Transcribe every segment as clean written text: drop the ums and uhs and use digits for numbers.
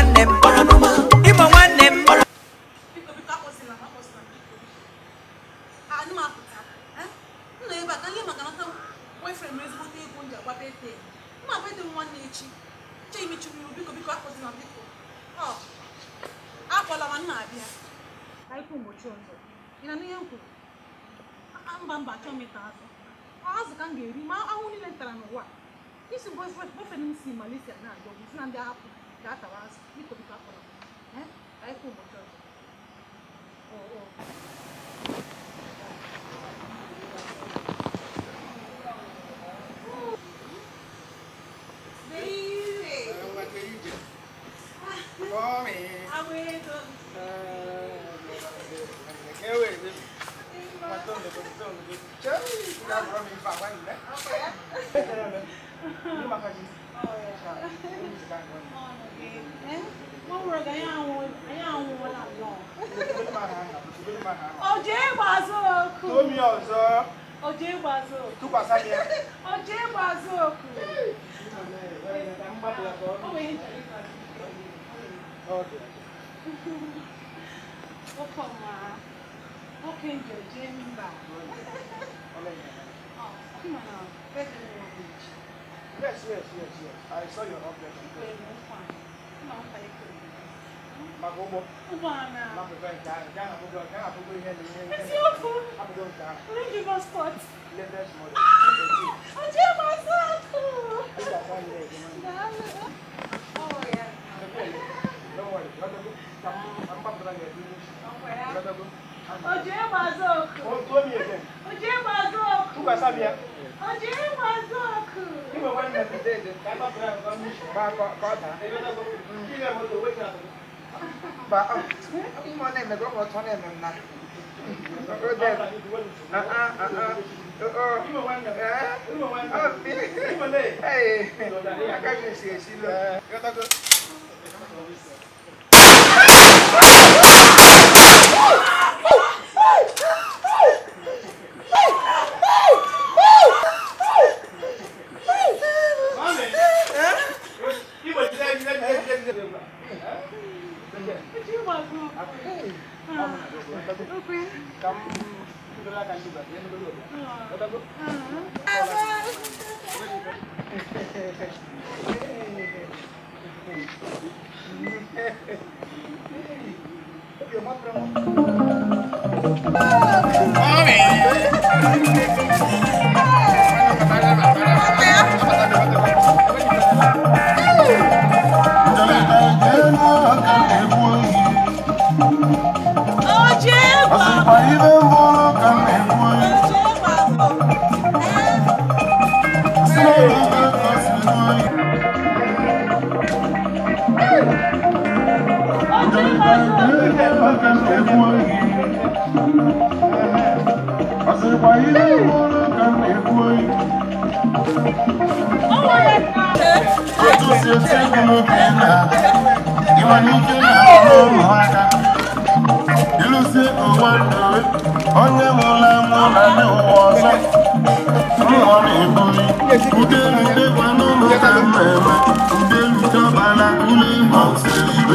Nwanne m, Imo nwanne m. Biko, biko, akpọsịla m, akpọsịla m, biko. Anụ m apụta. M nọ ebe a ka nle maka nata boyfriend m ezigbote ego m ji agba birthday. Mma birthday m nwanne echi. Chee imechi m iru, biko, biko, akpọsịla m, biko. Ọ, akpọla m, m na-abịa. Ka anyị kwuo ụbọchị ọzọ. Ị na-anụ ihe m kwuru? Mba, mba, achọghị m ịta azụ. Azụ ka m ga-eri ma ahụhụ niile m tara n'ụwa. Isi boyfriend m si Malaysia na-abịa, ọ bụ si na ndị ahapụ ga-atawa azụ. Biko, biko, akpọla m. Ka anyị kwuo ụbọchị ọzọ. Oh, oh. Baby. Mommy. Abuelo. Anyị anwụọla nnọọ. O jee gbazụ oku. Tomi ọzọ. O jee gbazụ oku. Tụkwasị m ya. O jee gbazụ oku. O nwere ihe nchọrọ ịgwa gị. Nwoke ọma. Nwoke nje jee mba. Ọ, ị ma na birthday nwa bụ echi. Yes. I saw your update. Ikwere m nkwa. Ị ma nkwa ikwere m. Maka ụgbọ. Ụgbọala. Napụgo nke ahụ. Nke ahụ abụgo nke ahụ abụgo ihe na ihe. Eziokwu. Abụgo nke ahụ. Range Rover Sport. Latest model. O jee gbazụ oku. Tụkwasị m ya ego. Daalụ. Oh, yeah. Don't worry. Lọtago. Ka m gbapụtara gị ebe n'isi. Ọkwa ya. Lọtago. O jee gbazụ oku. Tomi again. O jee gbazụ oku. Tụkwasị m ya. O jee gbazụ oku. Igwe nwanne m dede ka m gbapụtara ya nke n'isi. Ba ka ọ daa. Lọtago. Ile moto wetin atọ. Ba ọ na-eme ka ọ ọ na-eme m na. O de na a a a o Igwe nwanne m. Eh? Igwe nwanne m. O bi. Igwe le. Ee, aka gị si esi lo. Lọtago. Mami. Igwe jide jide jide jide. O jee gbazụ oku. Okwe. Ka m ndụrụ aka ndị gwa, ihe ndụrụ obi. Lọtago. Obi ọma pụrụ m. O jee gbazụ O jee gbazụ oku. O jee gbazụ oku. O nwere Otu si esi egwu n'obi na ịnwere ike na-arụ ụmụaka ịlụzie ụwa ndụ onye mụrụ amụ na ndị ụwa ọzọ mmụọ na-ebuli udelude gwanụmụ ka m na-eme udelu dọbala ule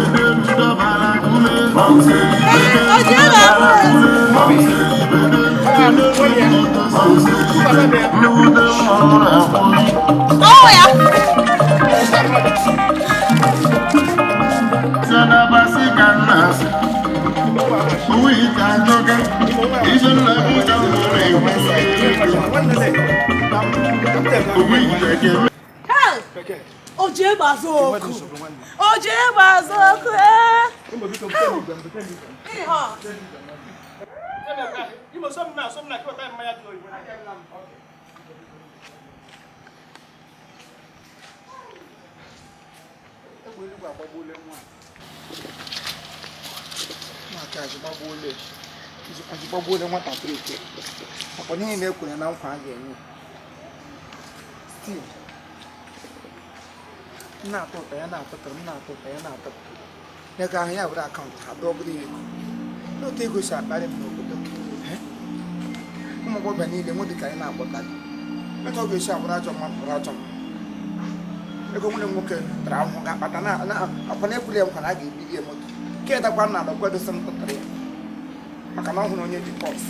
udelu dọbala ule O jee gbazụ oku. Nnukwute mmọnwụ na-akwụli. Oh, ya. Sadabasị ka m na-asị uwe ite ajọka ife nna m ka m nụrụ ekwu uwe ite ga-eme. Hey! O jee gbazụ oku. O jee gbazụ oku. Ee. Igwe biko bute m igwe m bute m igwe m. Ihe ọ. Igwe som na som na kí mmanya dị oyibo. Egbe eluigwe agbagbuola nwa a. Nwaka azụgbagbuola azụgbagbuola nwatakịrị ike. Ọkwa n'ihi na ekwere na nkwa a ga-enye. Steve, m na-atọ ụtọ ya na-atọtara m na-atọ ụtọ ya na-atọ. N'ego ahụ ya were akaụntụ ha dọgoro ya ego. N'otu ego si akparị m n'obodo. Eh? Ụmụ agbọghọbịa niile nwe dị ka anyị na-akpọta gị. Otu ọ ga-esi abụrụ ajọ mmadụ bụrụ ajọ mmadụ. Ego nwunye m nwoke tara ahụhụ ga-akpata na akwa na ekwuli ya nkwa na a ga-ebiri ya moto ka edakwa na ala kwedosi m tụtara ya maka na ọ hụrụ onye ji pọs,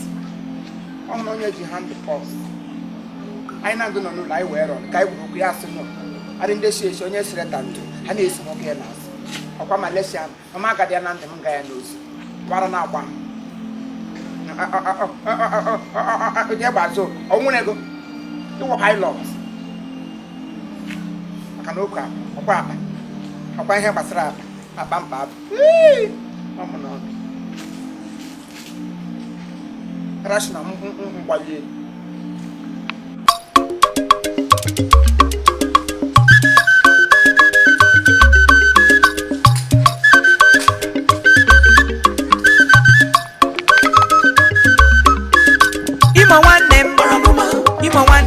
ọ hụrụ onye ji hand pọs. Anyị na-ndụ nọ n'ụlọ anyị wee rọrọ ka anyị gwuru okwu ya asị nọ adị ndị si esi onye siri ta ndụ ha na-esi nwoke ya n'azụ ọkwa Malaysia mama agadi ya na ndụ m ga ya n'ozu gbara na-agba m onye gbazụ ọnwụrụ ego ịwụ pilot maka na oku ọkwa akpa ọkwa ihe gbasara akpa akpa mkpa abụ ọmụ na ọdụ rashi na mgbali elu. Imo nwanne m, Imo nwanne.